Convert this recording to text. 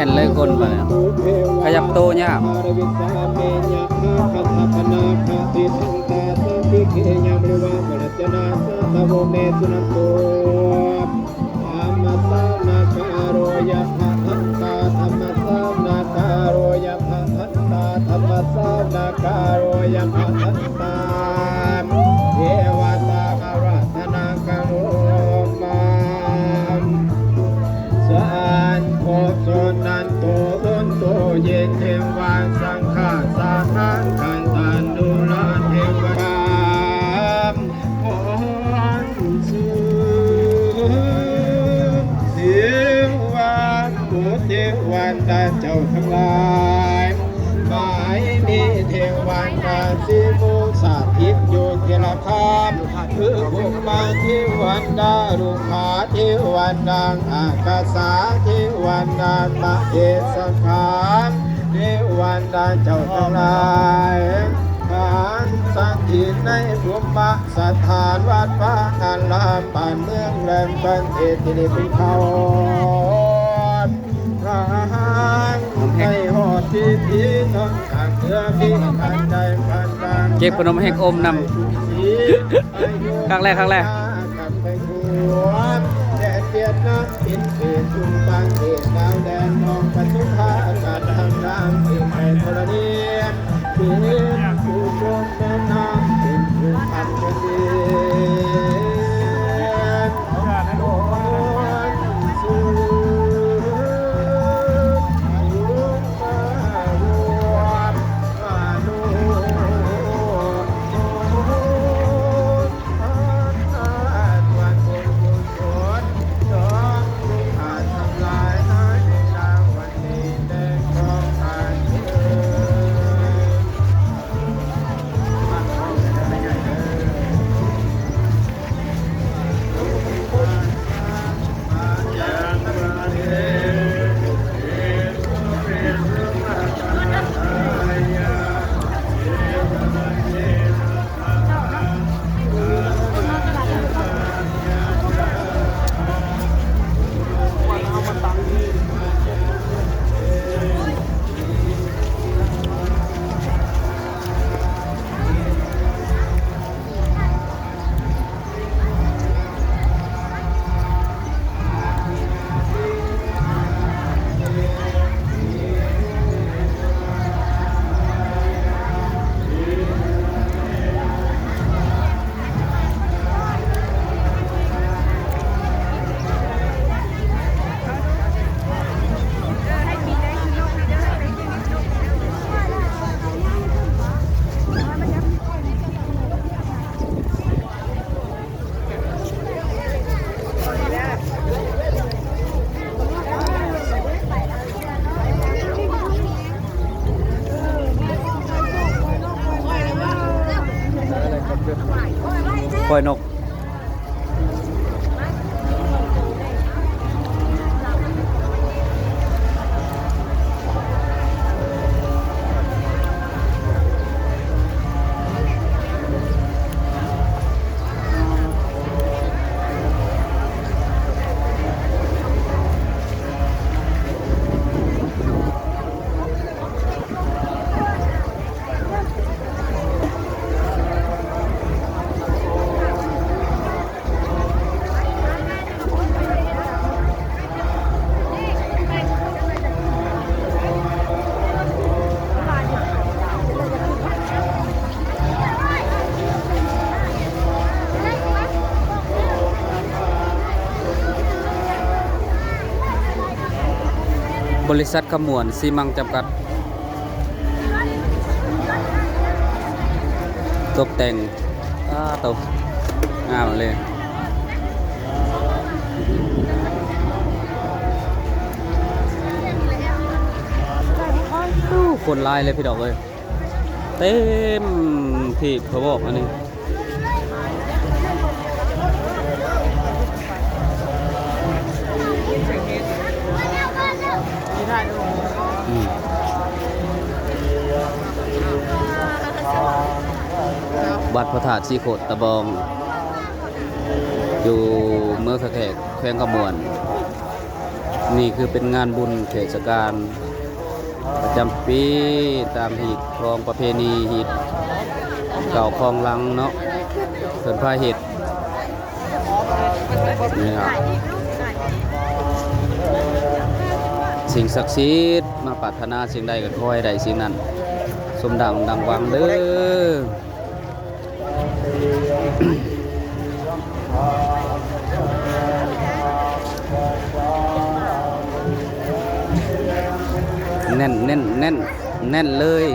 ແໜ້ນເລີຍຄົນບາດນີ້ ຂະຫຍັບໂຕຍາກ. ທຳມະສາວະນາກາໂຣຍະພະທັນຕາ ທຳມະສາວະນາກາໂຣຍະພະທັນຕາ ທຳມະສາວະນາກາໂຣຍະພະທັນຕາ ເທວະຕາອາຣາທະນາກາໂຣມາ ສານໂຄສຸນັນໂຕ ໂຫນໂຕ ເຢ ເທວາ ສັງຄາສານັງຄັນຕັນດູລາ ເທວະຕາ ໂພນສຸ ເທວາ ໂອ ເທວະດາເຈົ້າທັງຫຼາຍ ໝາຍມີເທວະດາສີໂມສະຖິດຢູ່ເທລະຄາມ ຄືພົມມາເທວະດາ ລຸຂາເທວະດາ ອາກາສາເທວະດາ ມະເຫສະຄາ ເທວະດາເຈົ້າທັງຫຼາຍ ຖານສະຖິດໃນພູມມະສະຖານ ວັດວາອາລາມ ບ້ານເມືອງ ແລະ ປະເທດທີ່ນີ້ເປັນເຂົາ ທາງໃນຮອດທີ່ທີ່ນ້ອງ ເກັບຂະໜົມແຮງອົມນຳ ຄັກແລ້ວ ຄັກແລ້ວ. ແດນຫວຽດນາມ ເປັນເຂດຊຸມປາງເຂດດາວແດນ ນ້ອງປະສຸພາ ການທຳນາມ ເປັນໄປທໍລະນີ ເປັນຜູ້ຊົງແມ່ນ້ຳ ເປັນຜູ້ຄຳເປັນເດນ ປ່ອຍນົກ. ບໍລິສັດຂະໝວນຊີມັງຈຳກັດ ຕົກແຕ່ງ ອ້າ ໂຕ ງາມເລີຍ. ຄົນຫຼາຍເລີຍພີ່ນ້ອງເອີຍ ເຕັມທີ່ພະວອກອັນນີ້. ອືມ ວັດພະທາດສີໂຄດຕະບອງ ຢູ່ເມືອງທ່າແຂກ ແຂວງຄຳມ່ວນ. ນີ້ຄືເປັນງານບຸນເທດສະການປະຈຳປີ ຕາມຮີດຄອງປະເພນີ ຮີດເກົ່າຄອງຫຼັງເນາະ ເພິ່ນພາເຮັດ. ນີ້ລະ ສິ່ງສັກສິດ ມາປາດຖະໜາສິ່ງໃດກໍຂໍໃຫ້ໄດ້ສິ່ງນັ້ນ ສົມດັ່ງ ດັ່ງຫວັງເດີ້. ແໜ້ນ ແໜ້ນ ແໜ້ນ ແໜ້ນເລີຍ.